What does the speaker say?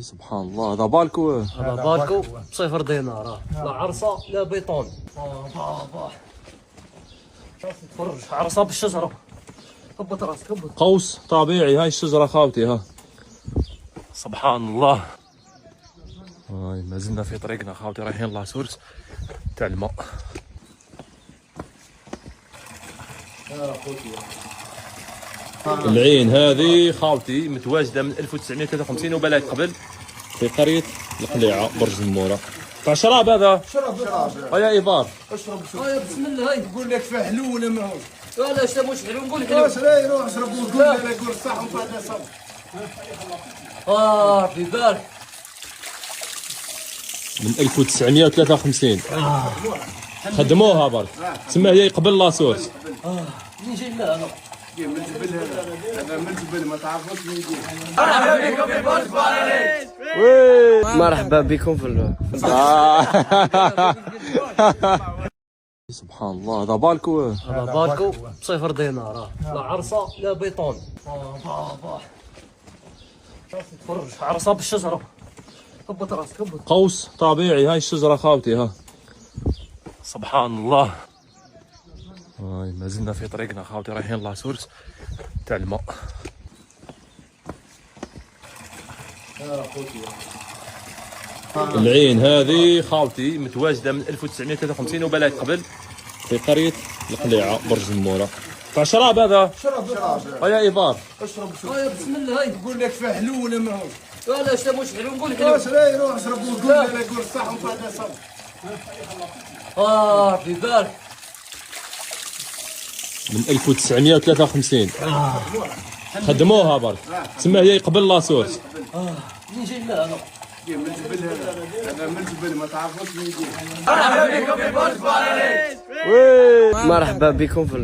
سبحان الله، هذا بالكو. هذا بالكو بصفر دينار، لا عرصه لا بيطون. بابا تفرج عرصه بالشجره، هبط راسك هبط. قوس طبيعي، هاي الشجرة خاوتي، ها سبحان الله. هاي ما زلنا في طريقنا خاوتي، رايحين la source تاع الماء. العين هذه خاوتي متواجدة من 1953 وبلاك قبل، في قرية القليعه برج زموره. تاع شراب هذا؟ شرب شرب. هيا ايفار. اشرب شوف. هيا بسم الله هاي. نقول لك فيه حلو ولا ما هوش؟ لا لا مش حلو، نقول حلو. واش راي؟ روح اشرب وقول لي، انا قول صح ومن بعد صح. في بالك. من 1953 خدموها برك، تسمى هي قبل la source. منين جاي الماء هذا؟ من الجبل هذا، هذا من الجبل، ما تعرفوش من يجي. مرحبا بكم في سبحان الله، هذا بالكو. هذا بالكو بصفر دينار، لا عرصه لا بيطون. بابا تفرج عرصه بالشجرة، هبط راسك هبط. قوس طبيعي، هاي الشجرة خاوتي، ها سبحان الله. هاي ما زلنا في طريقنا خاوتي، رايحين la source تاع الماء. العين هذه خاوتي متواجدة من 1953 وبلاك قبل، في قرية القليعه برج زموره. تاع شراب هذا؟ شرب شرب. هيا ايفار. اشرب شوف. هيا بسم الله هاي. نقول لك فيه حلو ولا ما هوش؟ لا لا مش حلو، نقول حلو. واش راي؟ روح اشرب وقول لي، انا قول صح ومن بعد صح. في بالك. من 1953 خدموها برك، تسمى هي قبل la source. منين جاي الماء هذا؟ من الجبل هذا، هذا من الجبل، ما تعرفوش من يجي. مرحبا بكم في